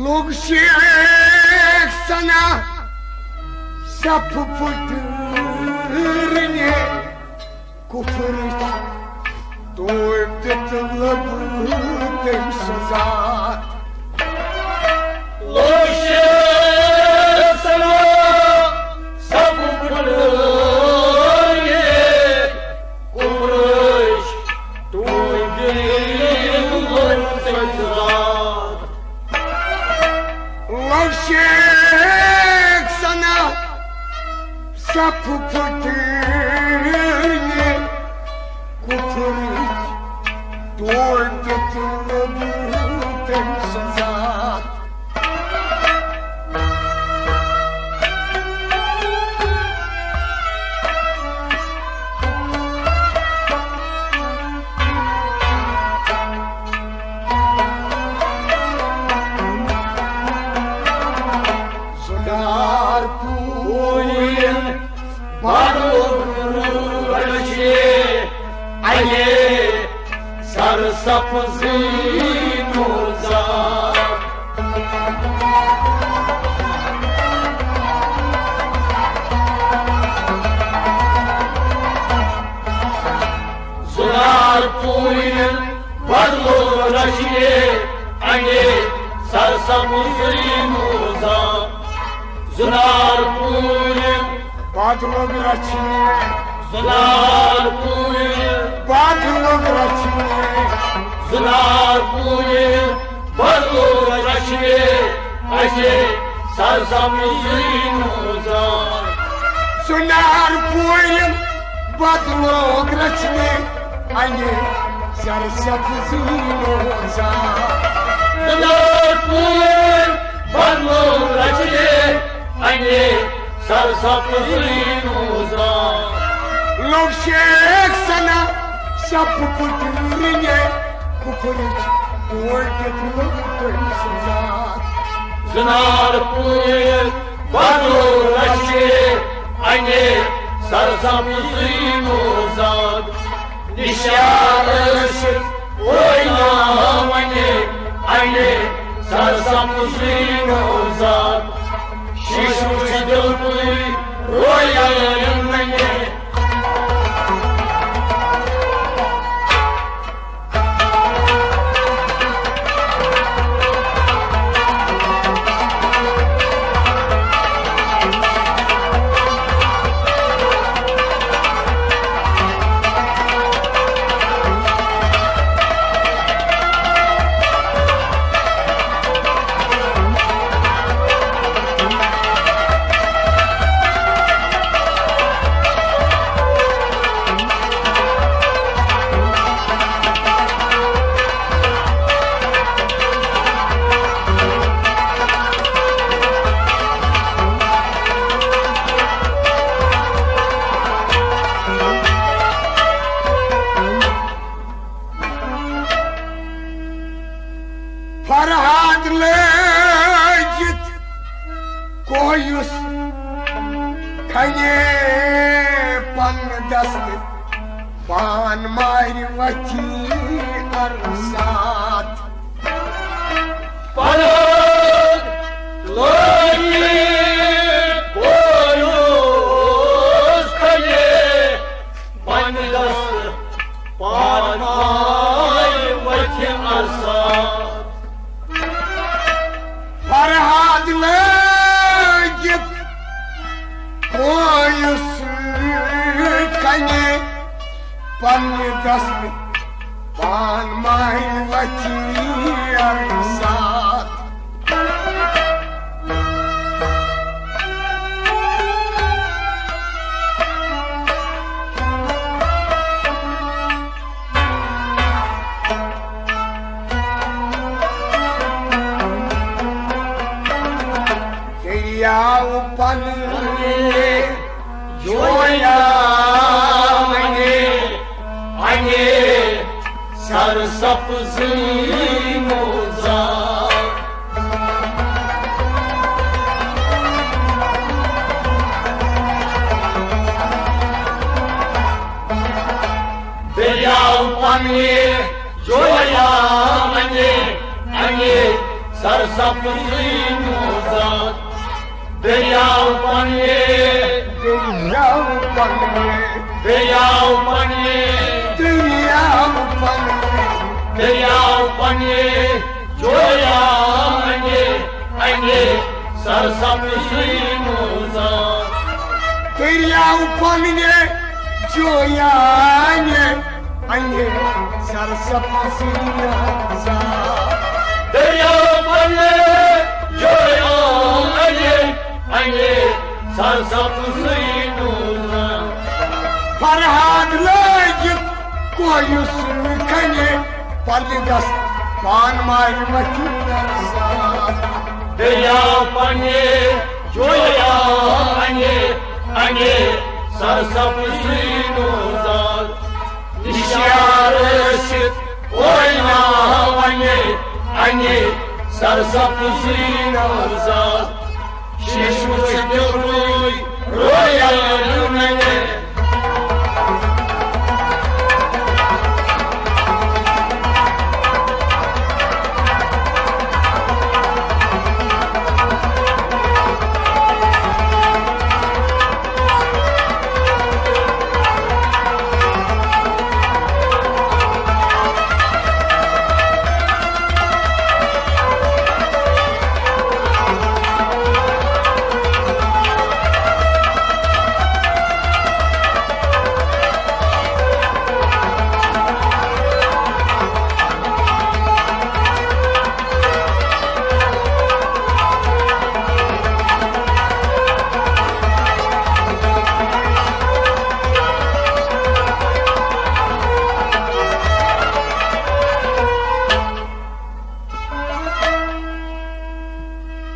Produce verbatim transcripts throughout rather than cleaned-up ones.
لوٚگ شیخ ثنا صفہٕ پھٕٹرنہِ کُفرٕچ توڑ دِتھ لٔب تٔمۍ سٕنٛز ذات۔ لوٚگ شیخ ثنا صفہٕ پھٕٹرنہِ کُفرٕچ توڑ دِتھ لٔب تٔمۍ سٕنٛز ذات۔ لوٚگ شیخ ثنا صفہٕ پھٕٹرنہِ کُفرٕچ توڑ دِتھ لٔب تٔمۍ سٕنٛز ذات۔ زُنار پوٗرٮ۪ن بدلوو رشہِ اَنے سرسبزی نوزاد۔ زُنار پوٗرٮ۪ن بدلوو رشہِ اَنے سرسبزی نوزاد۔ زُنار پوٗرٮ۪ن بدلوو رشہِ۔ زُنار پوٗرٮ۪ن بدلوو رشہِ۔ زُنار پوٗرٮ۪ن بدلوو رشہِ اَنے سرسبزی نوزاد۔ زُنار پوٗرٮ۪ن بدلوو رشہِ اَنے سرسبزی نوزاد۔ زُنار پوٗرٮ۪ن بدلوو رشہِ اَنے سرسبزی نوزاد۔ لوٚگ شیخ ثنا صفہٕ پھٕٹرنہِ کُفرٕچ توڑ دِتھ لٔب تٔمۍ سٕنٛز ذات۔ زُنار پوٗرٮ۪ن بدلوو رشہِ اَنے سرسبزی نوزاد۔ نشار ٲسِتھ اوے ناو وَنہِ اَنے سرسبزی نوزاد۔ شیشہٕ وٕچھِ دِل تُلہِ رویَن وَنہِ۔ فرہاد لٲگِتھ کویُس کھنہِ پنہٕ دستہٕ، پان مارِ وتھی عرصات۔ فرہاد لٲگِتھ کویُس کھنہِ پنہٕ دستہٕ، پان مارِ وتھی عرصات۔ فرہاد لٲگِتھ کویُس کھنہِ پنہٕ دستہٕ، پان مارِ وتھی عرصات۔ دٔریاو پننہِ جویا وَنہِ، اَنے سرسبزی نوزاد۔ دٔریاو پننہِ جویا وَنہِ، اَنے سر سبزٕے نوزاد۔ دٔریاو پننہِ، دٔریاو پننہِ، دٔریاو پننہِ، دٔریاو پننہِ، دٔریاو پننہِ، جویا انہِ، انہِ، سرسبزٕے نوزاد۔ دٔریاو پننہِ، جویا انہِ، انہِ، سرسبزٕے نوزاد۔ دٔریاو پننہِ، جویا انہِ، انہِ، سرسبزٕے نوزاد۔ فرہاد لٲگِتھ کویُس کنہِ، پردس پان مارِ متی نرساد۔ دٔریاو پننہِ، جویا انہِ، انہِ، سرسبزٕے نوزاد۔ نشیار ٲسِتھ اوینا ونہِ، انہِ، سرسبزٕے نوزاد۔ شیشہٕ وٕچھِتھ دِلٕے رویان ننہِ۔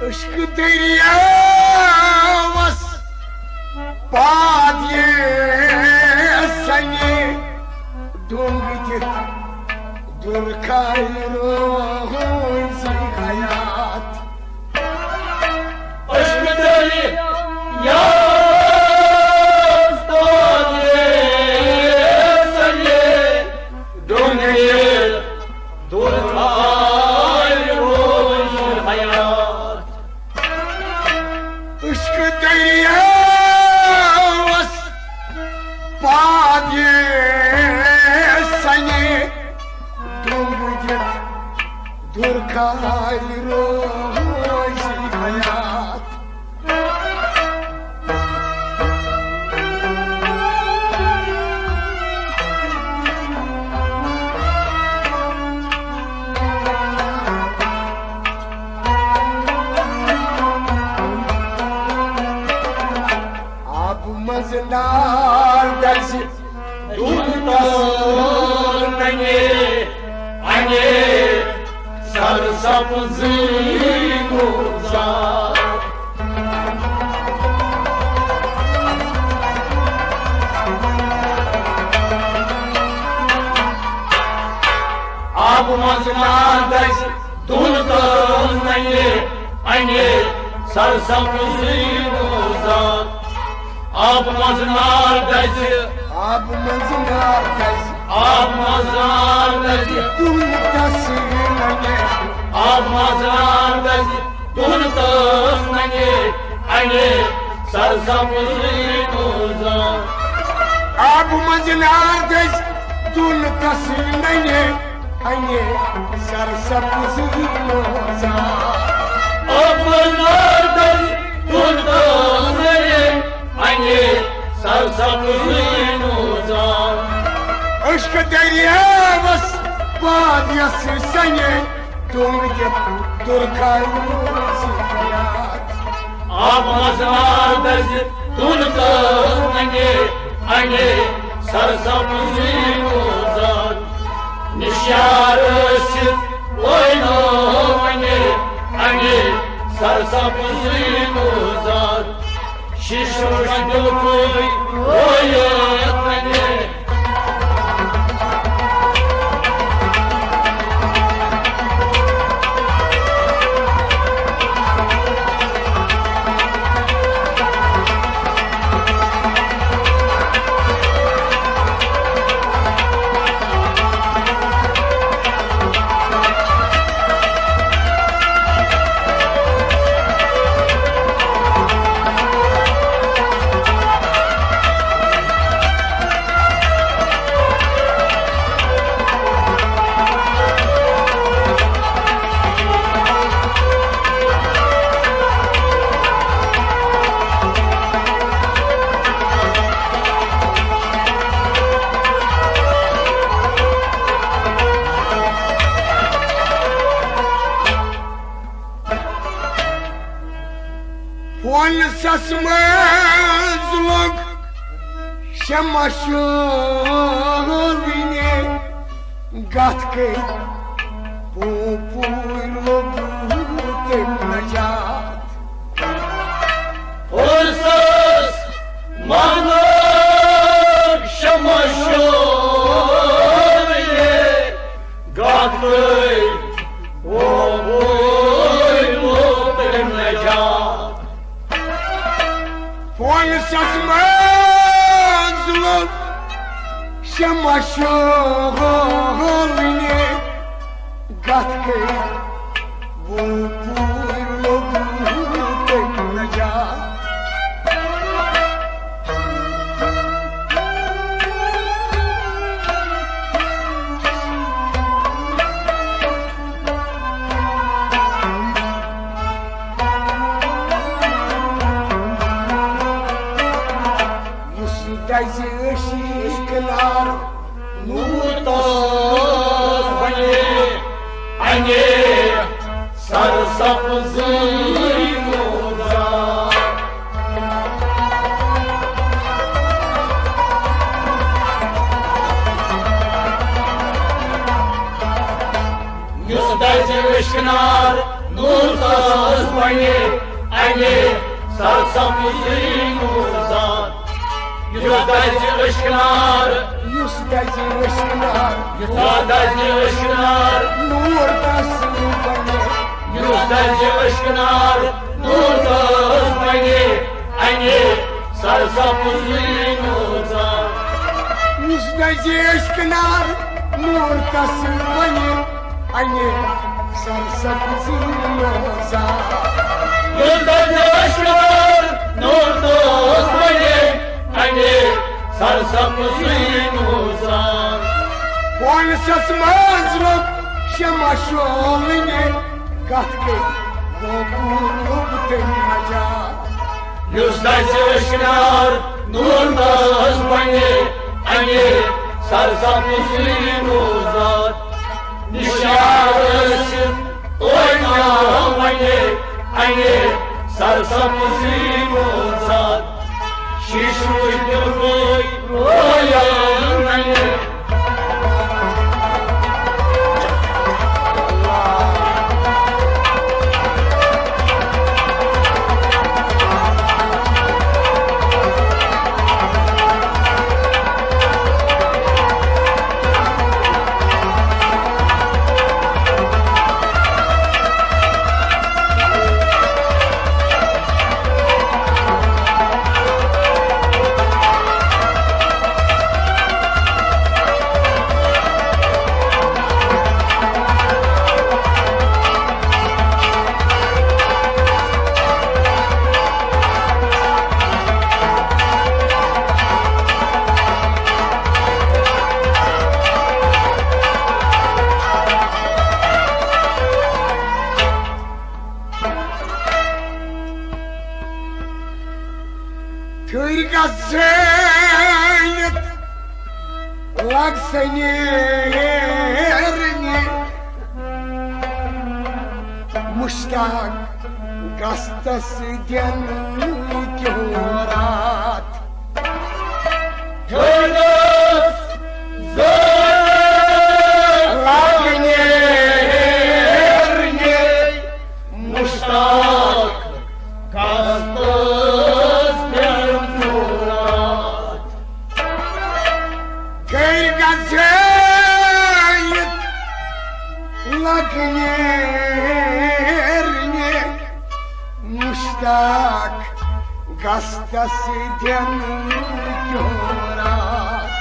عشق دٔریاوس پاد یہِ سنہِ، ڈوٚنٛگ دِتھ دُرکھایہِ روزِ حیات۔ عشق دٔریاوس پاد یہِ سنہِ، ڈوٚنٛگ دِتھ دُرکھایہِ روزِ حیات۔ عشق دٔریاوس پاد یہِ سنہِ، ڈوٚنٛگ دِتھ دُرکھایہِ روزِ حیات۔ آبہٕ منٛز نار دَزِ، دُنتَس ننہِ، اَنہِ سرسبزٕے گُلزار۔ آبہٕ منٛز نار دَزِ، دُنتَس ننہِ، اَنہِ سرسبزٕے گُلزار۔ آبہٕ منٛز نار دَزِ۔ آبہٕ منٛز نار دَزِ۔ آبہٕ منٛز نار دَزِ۔ دُنتَس ننہِ۔ آبہٕ منٛز نار دَزِ۔ دُنتَس ننہِ۔ اَنہِ سرسبزٕے گُلزار۔ آبہٕ منٛز نار دَزِ۔ دُنتَس ننہِ۔ اَنہِ سرسبزٕے گُلزار۔ آبہٕ منٛز نار دَزِ۔ دُنتَس ننہِ۔ اَنہِ سرسبزٕے گُلزار۔ عشق دٔریاوَس پاد یَس سَنہِ، ڈوٚنٛگ دِتھ دُرکھایہِ روزِ حیات۔ آبہٕ منٛز نار دَزِ، دُنتَس ننہِ، اَنہِ سرسبزٕے گُلزار۔ نشیار ٲسِتھ وٲنو وَنہِ، اَنہِ سرسبزٕے گُلزار۔ شیشہٕ وٕچھ دِلکُے رویت ننہِ۔ سس منٛز لوٚگ شمع شولنہِ، گتھ گٔے پوٗپوٗر لوٚگ تٔمۍ نجات۔ پُلسس منٛز لوٚگ شمع شولنہِ، گتھ گٔے پوٗپوٗر لوٚگ تٔمۍ نجات۔ پُلسس منٛز لوٚگ شمع شولنہِ، گتھ گٔے پوٗپوٗر لوٚگ تٔمۍ نجات۔ یُس دزِ عشق نار نور تاج بنہِ، انے سرسبزٕے نوزاد۔ یُس دزِ عشق نار نور تاج بنہِ، انے سرسبزٕے نوزاد۔ یُس دزِ عشق نار، یُس دزِ عشق نار، یُس دزِ عشق نار، نور تس بنہِ۔ یُس دزِ عشق نار، نور تس بنہِ، انے سرسبزٕے نوزاد۔ یُس دزِ عشق نار، نور تس بنہِ، انے سرسبزٕے نوزاد۔ یُس دزِ عشق نار، نور تس بنہِ، انے سرسبزٕے نوزاد۔ پُلسس منٛز لوٚگ شمع شولنہِ، گتھ گٔے پوٗپوٗر لوٚگ تٔمۍ نجات۔ یُس دزِ عشق نار نور تس بنہِ، انے سرسبزٕے نوزاد۔ نشار ٲسِتھ اوینا ونے، انے سرسبزٕے نوزاد۔ شیشہٕ وٕچھ دِل گوٚو رویان ونے۔ پھِرۍ گژھٲنِتھ لگ سنیرنہِ، مشتاق گژھتس دِن کیوں راتھ۔ پھِرۍ گژھٲنِتھ لگ نیرنہِ، مشتاق گژھتس دِن کیوں راتھ۔ گٔے گژھٲنِتھ لگ نیرنہِ، مشتاق گژھتس دِن کیوں راتھ۔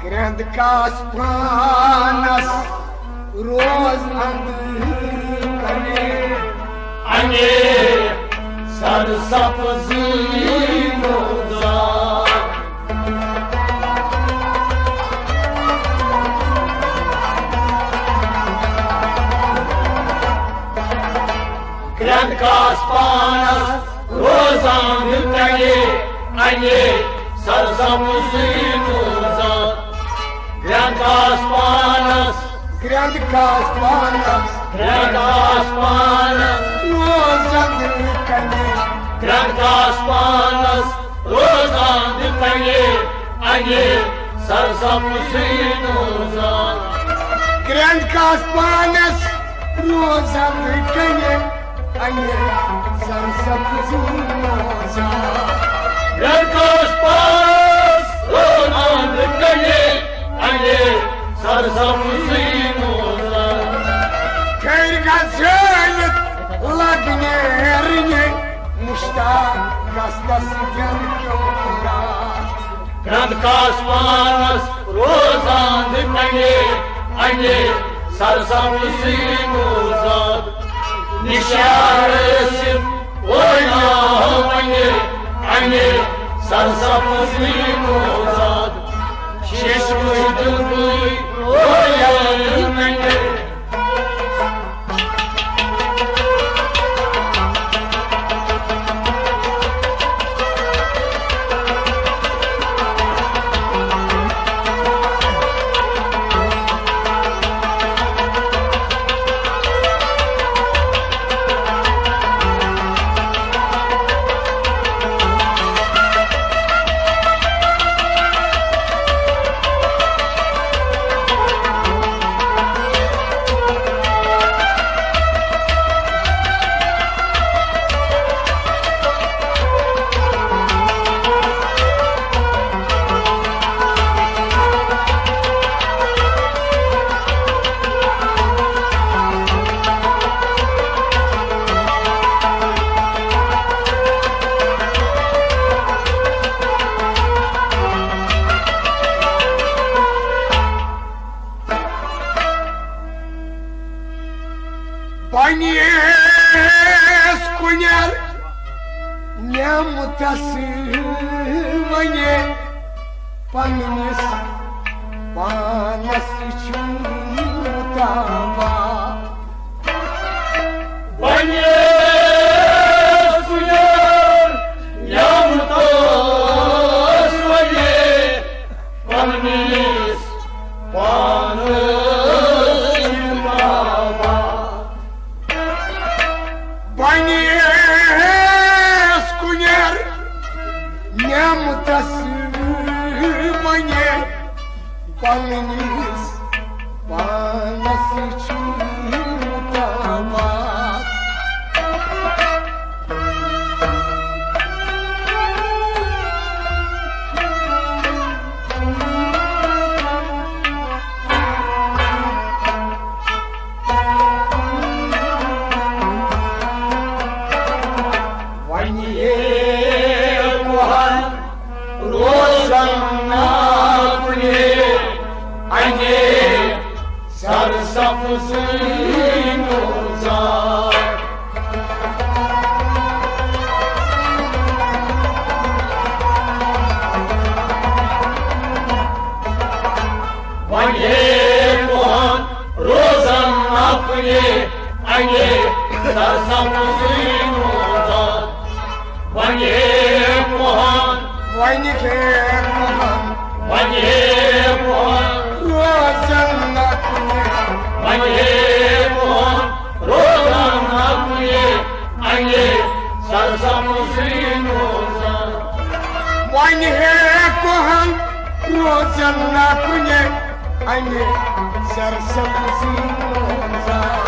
گرٛنٛد کاس پانس روز اندر کنے، انے سر سبزی نوزاد۔ گرٛنٛد آسمانس روزان کنہِ، انہِ سرسبزٕے نوزاد۔ گرٛٮ۪نٛد آسمانس، گرٛٮ۪نٛد آسمانس، گرٛٮ۪نٛد آسمانس روزان کنہِ، گرٛٮ۪نٛد آسمانس روزان کنہِ، انہِ سرسبزٕے نوزاد۔ گرٛٮ۪نٛد آسمانس روزان کنہِ، انہِ سرسبزٕے نوزاد۔ گرٛٮ۪نٛد آسمانس روزان کنہِ، انہِ سرسبزٕے نوزاد۔ پھِرِ گژھِ زٲلِتھ لگ نیرنہِ، مشتاق گژھنس دِل کیو قرار۔ گرٛٮ۪نٛد آسمانس روزان کنہِ، انہِ سرسبزٕے نوزاد۔ نشار ٲسِتھ وٲیاو وۄنہِ، انہِ سرسبزٕے نوزاد۔ شیشہٕ وٕچھ دِلکُے رویاو وۄنہِ۔ پننِس کُنٮ۪ر نعمتس ونے، پننِس پانس چھُ مُتابا۔ پننِس کُنٮ۪ر نعمتس ونے، پننِس پانس چھُ مُتابا۔ پننِس کُنٮ۪ر نعمتس ونے، پننِس پانس چھُ مُتابا۔ وۄنۍ یے کوہن روزن ناکُنے، انے سرسبزٕے نوزاد۔ وۄنۍ ہے کوہن روزن اپنے، انے سرسبزٕے نوزاد۔ وۄنۍ ہے کوہن، وۄنۍ ہے کوہن، وۄنۍ ہے کوہن روزن اپنے، وۄنۍ ہے کوہن روزن اپنے، انے سرسبزٕے نوزاد۔ وۄنۍ ہے کوہن روزن اپنے، انے سرسبزٕے نوزاد۔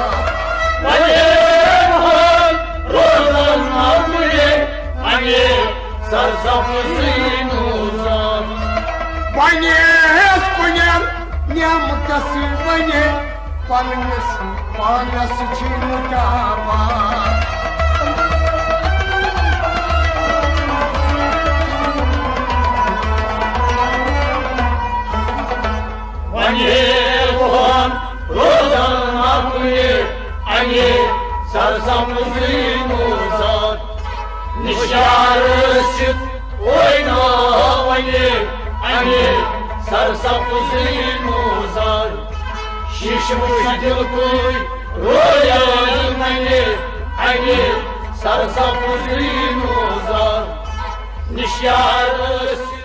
وۄنۍ ہے کوہن روزن اپنے، انے سرسبزٕے نوزاد۔ وۄنۍ یس کُنٮ۪ر نعمتس ونے، پننِس پانس چھُ مُتابا۔ وۄنۍ ہے کوہن روزن اپنے، انے سرسبزٕے نوزاد۔ نشار ٲسِتھ وٲیاو وۄنۍ، انے سرسبزٕے نوزاد۔ شیشہٕ وٕچھ دِلکُے رویاو وۄنۍ، انے سرسبزی نوزا نشیار ٲسۍ